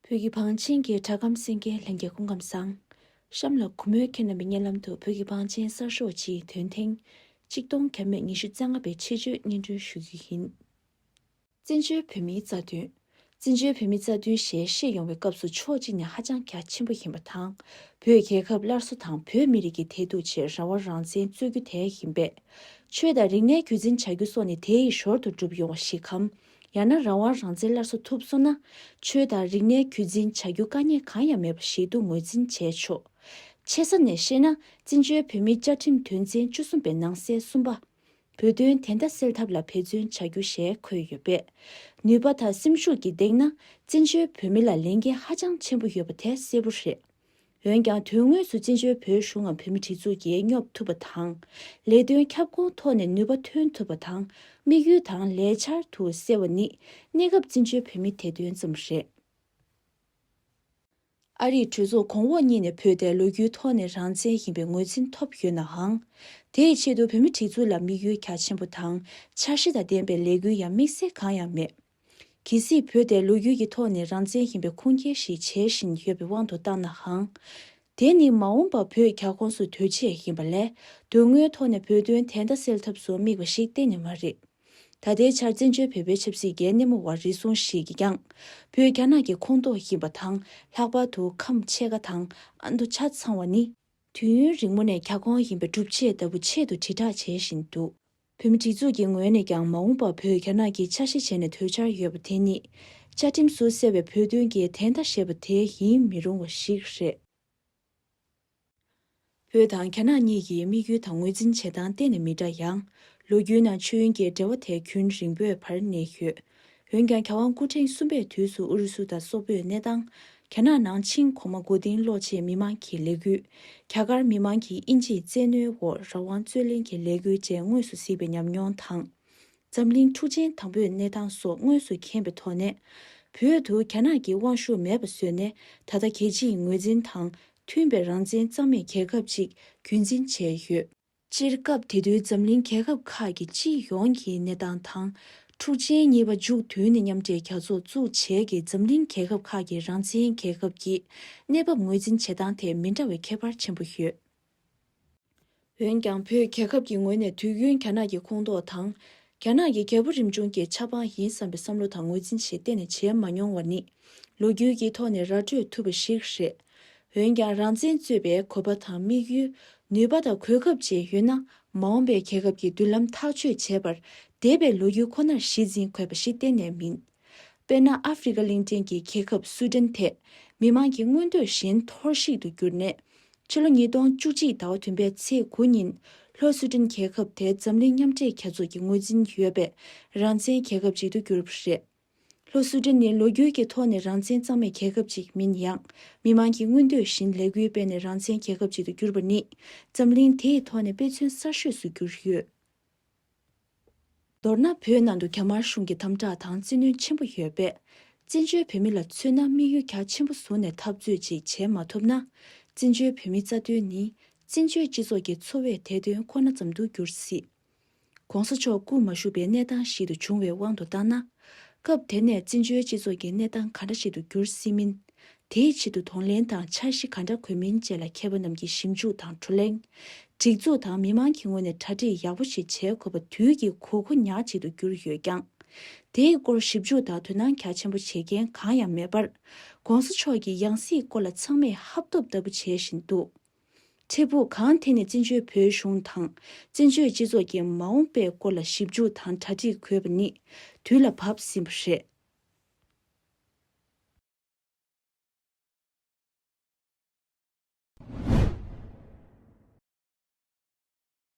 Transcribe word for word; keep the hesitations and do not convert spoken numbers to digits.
བོད་ཀྱི་བང་ཆེན་གྱི་སྒྲ་སྒམ་གསན་མཁན་ལྷན་རྒྱས་སྐུ་ཁམས་བཟང་། གཤམ་ལ་གུས་མོས་ཁྱེད་རྣམ་པའི་སྙན་ལམ་དུ་བོད་ཀྱི་བང་ཆེན་གསར་ཤོག་སྤྱིའི་དོན་ཐེངས་གཅིག་སྟོང་བརྒྱ་མེད་ཉི་ཤུ་རྩ་ལྔ་པའི་ཆེད་བརྗོད་སྙན་སྒྲོན་ཞུ་རྒྱུ་ཡིན། བཙན་བྱོལ་བོད་མིའི་རྩ་དོན། བཙན་བྱོལ་བོད་མིའི་རྩ་དོན་ཞེས་བཤད་ཡོང་བའི་སྐབས་སུ་ཕྱོགས་གཅིག་ནས་ཧ་ཅང་རྒྱ་ཆེན་པོ་ཡིན་པ་དང་། བོད་རྒྱལ་ཁབ་སླར་གསོ་དང་བོད་མི་རིགས་ཀྱི་བདེ་སྡུག་ཆེད་རང་དབང་རང་བཙན་རྩོད་རྒྱུ་དེ་ཡིན་པས། ཆོས་དང་རིག་གནས་རྒྱུད་འཛིན་བྱ་རྒྱུ་སོགས་ནི་དེ་ཡི་ཞོར་དུ་འགྲུབ་ཡོང་བ་ཞིག་གམ། ཡང་ན་རང་དབང་རང་བཙན་སླར་གསོ་ཐུབ་སོང་ན། ཆོས་དང་རིག་གནས་རྒྱུད་འཛིན་བྱ་རྒྱུ་དཀའ་ངལ་གང་ཡང་མེད་པ་ཞིག་ཏུ་ངོས་འཛིན་བྱས་ཆོག་ཆེ་ས་ནས་བཤད་ན། བཙན་བྱོལ་བོད་མིའི་བཅའ་ཁྲིམས་དོན་ཚན་བཅུ་གསུམ་པའི་ནང་གསལ་གསུམ་པ། བོད་དོན་བདེན་མཐའ་གསལ་ཐབས་ལ་འབད་བརྩོན་བྱ་རྒྱུ་ཞེས་འཁོད་ཡོད་པས། ནུས་པ་དང་སེམས་ཤུགས་ཀྱི་སྟེང་ན་བཙན་བྱོལ་བོད་མི་ལ་ལས་འགན་ཧ་ཅང་ཆེན་པོ་ཡོད་པ་དེ་གསལ་པོ་རེད། འོན་ཀྱང་དོན་དངོས་སུ་བཙན་བྱོལ་བོད་གཞུང་ངམ་བོད་མིའི་སྒྲིག་འཛུགས་ཀྱིས་སྙོབ་ཐུབ་པ་དང་། ལས་དོན་ཁྱབ་ཁོངས་ཐོག་ནས་ནུས་པ་ཐོན་ཐུབ་པ་དང་། དམིགས་ཡུལ་དང་ལས་འཆར་དུ་གསལ་བ་ནི་གནས་སྐབས་བཙན་བྱོལ་བོད་མི་དེ་དོན་ཙམ་རེད། ཨ་རིའི་གྲོས་ཚོགས་གོང་འོག་གཉིས་ནས་བོད་དེ་ལོ་རྒྱུས་ཐོག་ནས་རང་བཙན་ཡིན་པའི་ངོས་འཛིན་ཐོབ་ཡོད་ནའང་། དེའི་ཆེད་དུ་བོད་མིའི་སྒྲིག་འཛུགས་ལ་དམིགས་ཡུལ་རྒྱ་ཆེན་པོ་དང་འཆར་གཞི་དང་ལྡན་པའི་ལས་འགུལ་ཡང་དམིགས་བསལ་གང་ཡང་མེད། གལ་སྲིད་བོད་དེ་ལོ་རྒྱུས་ཀྱི་ཐོག་ནས་རང་བཙན་ཡིན་པའི་ཁུངས་སྐྱེལ་ཞིག་བྱེད་བཞིན་ཡོད་པའི་དབང་དུ་བཏང་ནའང་། དེ་ནི་མ་འོངས་པར་བོད་རྒྱ་ཁོངས་སུ་སྡོད་ཆེད་ཡིན་པ་ལས། དོན་དངོས་ཐོག་ནས་བོད་དོན་བདེན་མཐའ་གསལ་ཐབས་སུ་དམིགས་པ་ཞིག་གཏན་ནས་མ་རེད། ད་ལྟའི་ཆར་བཙན་བྱོལ་བོད་པའི་ཆབ་སྲིད་ཀྱི་སྣེ་མོ་བ་རེ་ཟུང་ཞིག་གིས་ཀྱང་། བོད་རྒྱ་ནག་གི་ཁོངས་གཏོགས་ཡིན་པ་དང་། ལྷག་པར་དུ་ཁམས་ཕྱེད་ཀ་དང་ཨ་མདོ་ཆ་ཚང་བ་ནི། དུས་ཡུན་རིང་མོ་ནས་རྒྱ་ཁོངས་ཡིན་པའི་སྒྲུབ་བྱེད་ལྟ་བུ་ཆེད་དུ་དྲིལ་བསྒྲགས་བྱེད་བཞིན་འདུག་བོད་མི་སྒྲིག་འཛུགས་ཀྱི་ངོས་ནས་ཀྱང་མ་འོངས་པར་བོད་རྒྱ་ནག་གིས་འཆར་གཞི་བྱས་ནས་སྡོད་འཆར་ཡོད་པ་དེ་ནི། བཅའ་ཁྲིམས་སུ་གསལ་བའི་བོད་དོན་གྱི་བདེན་མཐའ་ཞེས་པ་དེ་ཡིན་མི་རུང་བ་ཞིག་རེད། བོད་དང་རྒྱ་ནག་གཉིས་ཀྱི་དམིགས་ཡུལ་དང་ངོས་འཛིན་བྱེད་སྟངས་གཏན་ནས་མི་འདྲ་ཡང་། ལོ་རྒྱུས་ནང་ཆོས་ཡོན་གྱི་འབྲེལ་བ་དེ་རྒྱུན་རིང་པོའི་བར་གནས་ཡོད། འོན་ཀྱང་། རྒྱལ་དབང་སྐུ་ཕྲེང་གསུམ་པའི་དུས་སུ་ཨུ་རུ་སུ་དང་སོག་པོས་གནས་སྟངས། རྒྱ་ནག་ནང་ཆིང་གོང་མ་མགོ་རྟིང་སློག་ཆེད་མི་མང་གི་ལས་འགུལ། རྒྱ་གར་མི་མང་གིས་དབྱིན་ཇིའི་བཙན་གནོན་འོག་རང་དབང་རྩོད་ལེན་གྱི་ལས་འགུལ་བཅས་དངོས་སུ་གཟིགས་པའི་ཉམས་མྱོང་དང་། འཛམ་གླིང་འཁྲུག་ཆེན་དང་པོའི་གནས་སྟངས་སོགས་དངོས་སུ་མཁྱེན་པའི་ཐོག་ནས། བོད་དུ་རྒྱ་ནག་གི་དབང་ཤུགས་མེད་པ་བཟོས་ནས། ད་ལྟ་རྒྱལ་སྤྱིའི་ངོས་འཛིན་དང་མཐུན་པའི་རང་བཙན་གཙང་མའི་རྒྱལ་ཁབ་ཅིག་རྒྱུན་འཛིན་བྱས་ཡོད། སྤྱིར་སྐབས་དེ་དུས་འཛམ་གླིང་རྒྱལ་ཁབ་ཁག་གི་སྤྱི་ཡོངས་ཀྱི་གནས་སྟངས་དང་། འཁྲུག་ཆེན་གཉིས་པ་མཇུག་བསྡུས་ནས་མཉམ་འབྲེལ་རྒྱལ་ཚོགས་བཙུགས་བྱས་ཀྱི་འཛམ་གླིང་རྒྱལ་ཁབ་ཁག་གི་རང་བཙན་རྒྱལ་ཁབ་ཀྱི་གནས་བབ་ངོས་འཛིན་བྱེད་སྟངས་དེ་མི་འདྲ་བའི་ཁྱད་པར་ཆེན་པོ་ཡོད། འོན་ཀྱང་། བོད་རྒྱལ་ཁབ་ཀྱི་ངོས་ནས་དུས་རྒྱུན་རྒྱ་ནག་གི་ཁོངས་གཏོགས་དང་། རྒྱ་ནག་གི་རྒྱལ་པོ་རིམ་བྱུང་གི་ཆབ་འབངས་ཡིན་བསམ་པའི་བསམ་བློ་དང་ངོས་འཛིན་ཞིག་གཏན་ནས་བྱས་མ་མྱོང་བ་ནི། ལོ་རྒྱུས་ཀྱི་ཐོག་ནས་ར་སྤྲོད་ཐུབ་པ་ཞིག་རེད། འོན་ཀྱང་། རང་བཙན་རྩོད་པའི་གོ་བ་དང་དམིགས་ཡུལ། ནུས་པ་དང་གོ་སྐབས་བཅས་ཡོད་ན། མ་འོངས་པའི་རྒྱལ་ཁབ་ཀྱི་མདུན་ལམ་ཐག་གཅོད་བྱེད་པར། འདས་པའི་ལོ་རྒྱུས་ཁོ་ནར་གཞི་འཛིན་དགོས་པ་ཞིག་གཏན་ནས་མིན། དཔེར་ན། ཨ་ཧྥེ་རི་ཁ་གླིང་ཕྲན་གྱི་རྒྱལ་ཁབ་སུ་ཌན་དེ། མི་མང་གི་མངོན་འདོད་བཞིན་འཐོར་བཤིག་ཏུ་གྱུར་ནས། ཕྱི་ལོ་ཉིས་སྟོང་བཅུ་གཅིག་ཟླ་བ་བདུན་པའི་ཚེས་དགུ་ཉིན། ལྷོ་སུ་ཌན་རྒྱལ་ཁབ་དེ་འཛམ་གླིང་མཉམ་འབྲེལ་རྒྱལ་ཚོགས་ཀྱི་ངོས་འཛིན་ཡོད་པའི་རང་བཙན་རྒྱལ་ཁབ་ཅིག་ཏུ་གྱུར་པ་རེད། ལྷོ་སུ་ཌན་ནི་ལོ་རྒྱུས་ཀྱི་ཐོག་ནས་རང་བཙན་གཙང་མའི་རྒྱལ་ཁབ་ཅིག་མིན་ཡང་། མི་མང་གི་མངོན་འདོད་བཞིན་ལས་འགུལ་སྤེལ་ནས་རང་བཙན་རྒྱལ་ཁབ་ཅིག་ཏུ་གྱུར་པ་ནི། འཛམ་གླིང་དེའི་ཐོག་ནས་དཔེ་མཚོན་གསར་ཤོས་སུ་གྱུར་ཡོད། མདོར་ན། བོད་ནང་དུ་རྒྱ་དམར་གཞུང་གི་དམ་དྲག་དང་བཙན་གནོན་ཆེན་པོ་ཡོད་པས། བཙན་བྱོལ་བོད་མི་ལ་མཚོན་ན། དམིགས་ཡུལ་རྒྱ་ཆེན་པོ་བཟུང་ནས་འཐབ་རྩོད་ཅིག་བྱེད་མ་ཐུབ་ན། བཙན་བྱོལ་བོད་མིའི་རྩ་དོན་ནི། བཙན་བྱོལ་སྤྱི་ཚོགས་ཀྱི་འཚོ་བའི་དེད་དོན་ཁོ་ན་ཙམ་དུ་འགྱུར་སྲིད། ༸གོང་ས་མཆོག་སྐུ་མ་བཞུགས་པའི་གནས་སྟངས་ཤིག་ཏུ་བྱུང་བའི་དབང་དུ་བཏང་ན། སྐབས་དེ་ནས་བཙན་བྱོལ་སྤྱི་ཚོགས་ཀྱི་གནས་སྟངས་ག་འདྲ་ཞིག་ཏུ་འགྱུར་སྲིད་མིན། དེའི་ཆེད་དུ་གདོང་ལེན་དང་འཆར་གཞི་ག་འདྲ་དགོས་མིན་བཅས་ལ་མཁས་པ་རྣམས་ཀྱིས་ཞིབ་འཇུག་དང་བགྲོ་གླེང་། སྒྲིག་འཛུགས་དང་མི་མང་གི་ངོས་ནས་གྲ་སྒྲིག་ཡག་པོ་ཞིག་བྱེད་དགོས་པ་དུས་ཀྱི་གོ་གོ་ཉག་ཅིག་ཏུ་གྱུར་ཡོད་ཀྱང་། དེའི་སྐོར་ཞིབ་འཇུག་དང་དོ་སྣང་རྒྱ་ཆེན་པོ་བྱེད་མཁན་གང་ཡང་མེད་པར། ༸གོང་ས་མཆོག་གི་ཡང་སྲིད་སྐོར་ལ་ཚང་མས་ཧབ་ཐོབ་ལྟ་བུ་བྱེད་བཞིན་འདུག་འཕྲལ་ཕུགས་གང་ཐད་ནས་བཙན་བྱོལ་བོད་གཞུང་དང་། བཙན་བྱོལ་སྤྱི་ཚོགས་ཀྱི་མ་འོངས་པའི་སྐོར་ལ་ཞིབ་འཇུག་དང་གྲ་སྒྲིག་དགོས་པ་ནི་དུས་ལ་བབ་ཟིན་པ་རེད།